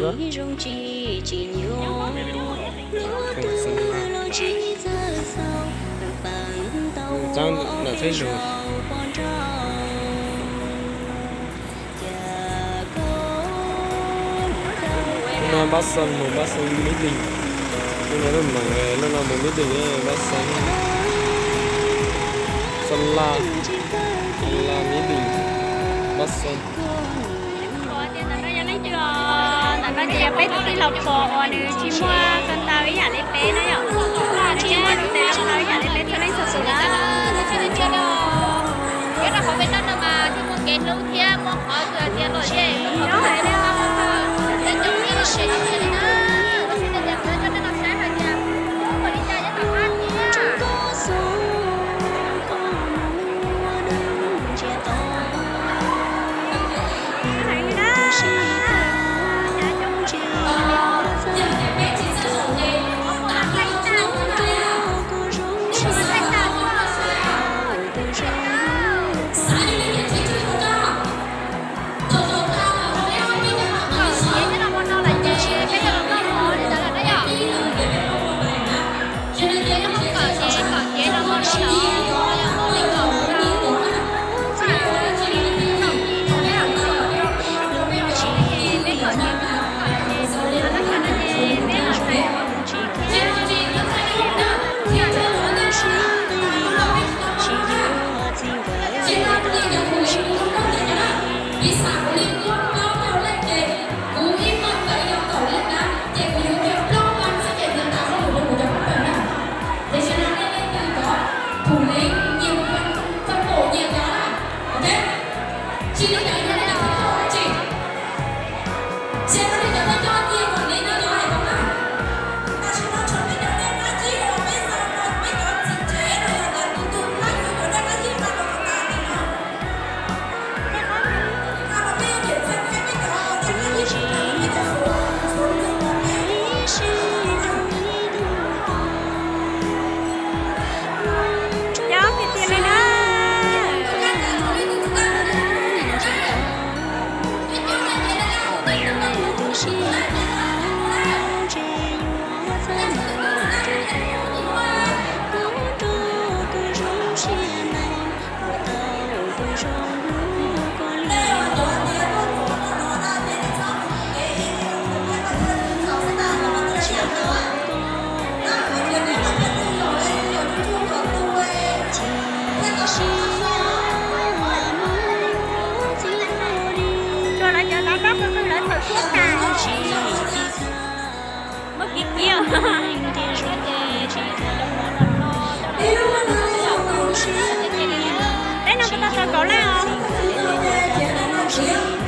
Txab nram txhab zus. Lub no Npab Xas mus Npab Xas Mib Dees. Lub no lub meem, lub no mus Mib Dees, Npab Xas, Xas Las, Xas Las Mib Dees, Npab Xas. Ntawm no ces yog peb tus tij laug Pov uas nws tsis muaj ko taw ib yam li peb na yom. Nws tsis muaj lub tes ko taw ib yam li peb txhua leej txhua tus na. Nyob rau hauv peb no no mas thiaj muaj kev hlub thiab muaj qhov twg hais tias lom zem, muaj qhov twg hais tias lom zem, lom zem thiab lom zem thiab li na. Tab sis tej tias kuv yuav coj nej los saib hais tias ua li cas nyob tom qab thiab. Piv xam kuv li muaj plaub caug leej ces kuv ib hmos ntawd yog kaum leej na, ces kuv yuav kiag plaub hmos xwb ces nws tas hauj lwm rau kuv cov phooj ywg na. Ces zaum no nej leej twg cov phum leej nyias mus faj kaum nyias cov na, ok? Tsis li ntawd yog nej cov thawj coj dab tsi? Ces nej cov thawj coj nyias kom nej cov hais tau na. Tam sim no tshuav peb cov dej qab zib uas peb xa rau peb cov txiv tsev los yog tias tus tus pab yuav cov dej qab zib xa rau kom tas li no. Coob tiag tiag li na. Tsuas lawv cov lawv pab qw qw lawv txhaum siab tas. Muab kiv kiv. Peb no puas tau tau kaum leej os?